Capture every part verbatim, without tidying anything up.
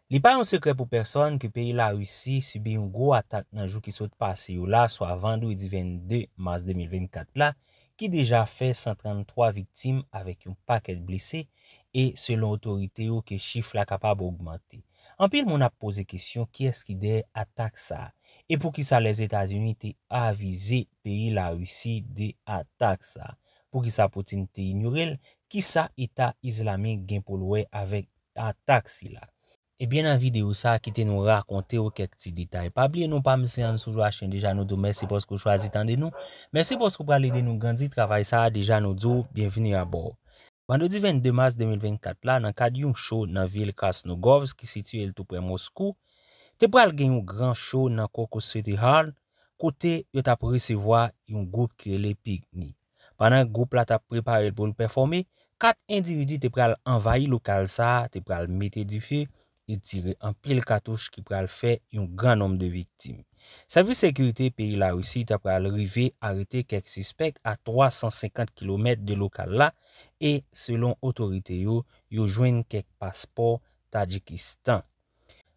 Li pa yon sekrè pou pèsòn ke peyi Larisi sibi yon gwo atak nan jou ki sot pase yo la, swa vandredi vennde mas de mil vennkat la, ki deja fè san tranntwa viktim avèk yon pakèt blese, e selon otorite yo ke chif la kapab ogmante. Anpil moun ap poze kesyon kiyès ki dèyè atak sa a, e poukisa Lèzetazini te avize peyi Larisi de atak sa a. Poukisa Putin te inyore l? Kisa Eta Izlamik gen pou l wè avèk atak sila? Ebyen, nan videyo sa a, kite nou rakonte w kèk ti detay. Pa bliye non pa m se Ansou Joachim, deja nou di w mèsi paske w chwazi tande nou. Mèsi paske w pral ede nou grandi travay sa a, deja nou di w byenvini abò. Vandredi vennde mas de mil vennkat la, nan kad yon show nan vil Krasnogorsk ki sitiye l tou prè Moskou, te pral gen yon gran show nan Crocus City Hall, kote yo t ap resevwa yon gwoup ki rele Pikni. Pandan gwoup la t ap prepare l pou l pèfòme, kat endividi te pral anvayi lokal sa a, te pral mete dife e tire anpil katouch ki pral fè yon gran nonb de viktim. Sèvis sekirite peyi Larisi ta pral rive arete kèk sispèk a twa san senkant kilomèt de lokal la e, selon otorite yo, yo jwenn kèk paspò Tadjikistan.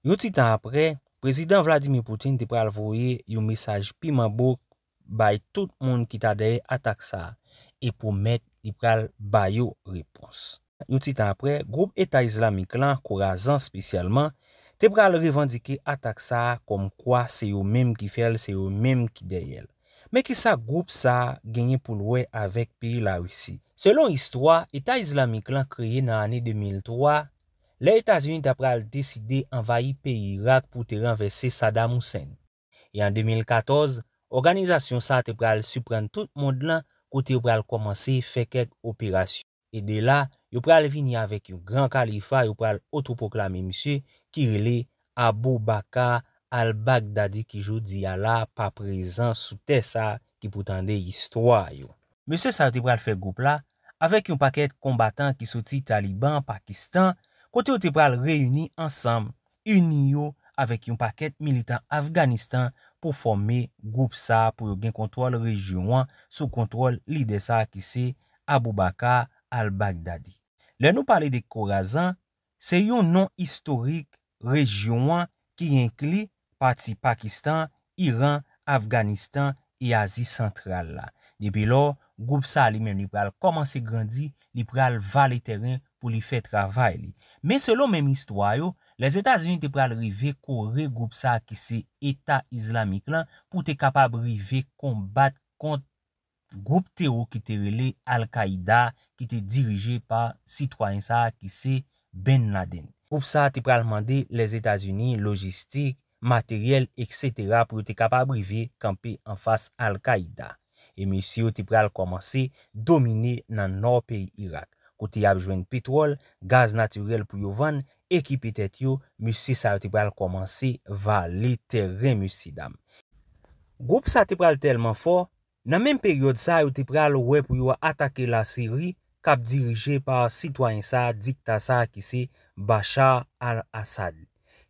Yon ti tan apre, Prezidan Vladimir Putin te pral voye yon mesaj piman bouk bay tout moun ki ta dèyè atak sa a e pwomèt li pral ba yo repons. Yon ti tan apre, gwoup Eta Izlamik lan, Khorasan espesyalman, te pral revandike atak sa a kòmkwa se yo menm ki fè l, se yo menm ki dèyè l. Men kisa gwoup sa a genyen pou l wè avèk peyi Larisi? Selon istwa, Eta Izlamik lan kreye nan ane de mil twa, lè Etazini ta pral deside anvayi peyi Irak pou te ranvèse Saddam Hussein. E an de mil katòz, òganizasyon sa a te pral siprann tout mond lan kote yo pral kòmanse fè kèk operasyon. E de la, yo pral vini avèk yon gran kalifa, yo pral otopwoklame misye ki rele Abu Bakr al-Baghdadi ki jodi a la pa prezan sou tè sa a ki pou tande istwa yo. Mesye sa yo te pral fè gwoup la avèk yon pakèt konbatan ki soti Taliban, Pakistan, kote yo te pral reyini ansanm, ini yo avèk yon pakèt militan Afganistan pou fòme gwoup sa a pou yo gen kontwòl rejyon an sou kontwòl lidè sa a ki se Abu Bakr al-Baghdadi. Lè nou pale de Khorasan, se yon non istorik rejyon an ki enkli pati Pakistan, Iran, Afganistan e Azi Santral la. Depi lò, gwoup sa a li menm li pral kòmanse grandi, li pral vale tèren pou li fè travay li. Men selon menm istwa yo, Lèzetazini te pral rive kore gwoup sa a ki se Eta Izlamik lan pou te kapab rive konbat kont gwoup tero ki te rele Al-Qaida, ki te dirije pa sitwayen sa a ki se Ben Laden. Gwoup sa a te pral mande Lèzetazini lojistik, materyèl, etsetera pou yo te kapab rive kanpe anfas Al-Qaida. E mesye yo te pral kòmanse domine nan nò peyi Irak, kote y ap jwenn petwòl, gaz natirèl pou yo vann, ekipe tèt yo, mesye sa yo te pral kòmanse vale tèren, mesyedam. Gwoup sa te pral tèlman fò, nan menm peryòd sa yo te pral wè pou yo atake Lasiri k ap dirije pa sitwayen sa, dikta sa ki se Bashar al-Assad,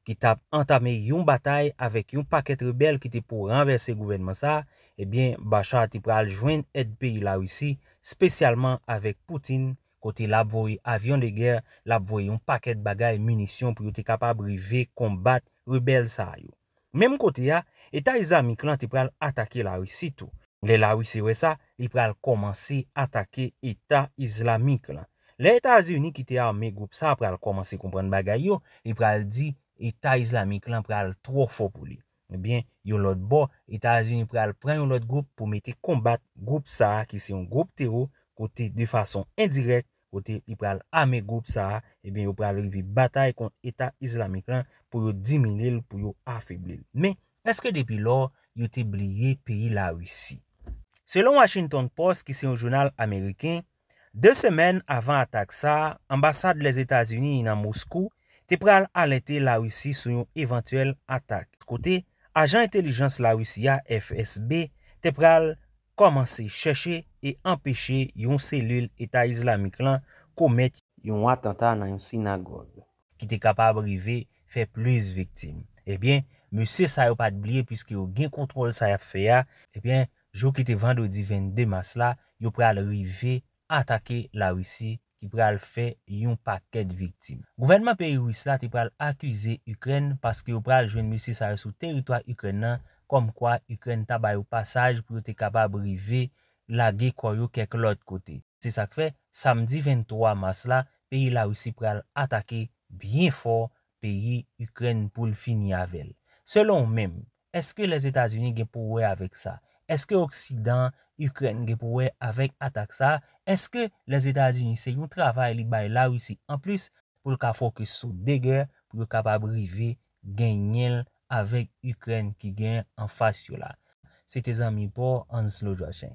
ki t ap antame yon batay avèk yon pakèt rebèl ki te pou ranvèse gouvènman sa. Ebyen, Bashar te pral jwenn èd peyi Larisi, espesyalman avèk Putin, kote l ap voye avyon de gè, l ap voye yon pakèt bagay, minisyon pou yo te kapab rive konbat rebèl sa yo. Menm kote a, Eta Izlamik lan te pral atake Larisi tou. Lè Larisi wè sa, li pral kòmanse atake Eta Izlamik lan. Lè Etazini ki te ame gwoup sa pral kòmanse konprann bagay yo, li pral di Eta Izlamik lan pral twò fò pou li. Ebyen, yon lòt bò, Etazini pral pran yon lòt gwoup pou mete konbat gwoup sa a ki se yon gwoup tero, kote de fason endirèk, kote li pral ame gwoup sa a, ebyen, yo pral rive batay kont Eta Izlamik lan pou yo diminye l, pou yo afebli l. Men, èske depi lò yo te bliye peyi Larisi? Selon Washington Post, ki se yon jounal ameriken, de semèn avan atak sa a, anbasad Lèzetazini nan Moskou te pral alète Larisi sou yon evantyèl atak. Kote ajan entèlijans Larisi a, F S B, te pral kòmanse chèche e anpeche yon selil Eta Izlamik lan komèt yon atanta nan yon sinagòg, ki te kapab rive fè plis viktim. Ebyen, mesye sa yo pa t bliye, piske yo gen kontwòl sa y ap fè a. Ebyen, jou ki te vandredi vennde mas la, yo pral rive atake Larisi ki pral fè yon pakèt viktim. Gouvènman peyi Ris la te pral akize Ikrèn paske yo pral jwenn misil sa yo sou teritwa Ikrèn nan, kòmkwa Ikrèn ta ba yo pasaj pou yo te kapab rive lage kò yo kèk lòt kote. Se sa k fè, samdi venntwa mas la, peyi Larisi pral atake byen fò peyi Ikrèn pou l fini avè l. Selon w menm, èske Lèzetazini gen pou wè avèk sa? Èske Oksidan, Ikrèn gen pou wè avèk atak sa? Èske Lèzetazini se yon travay li bay Larisi anplis pou l ka fokis sou de gè pou yo kapab rive genyen l avèk Ikrèn ki gen anfas yo la? Se te zanmi pa w Anslo Jwachen.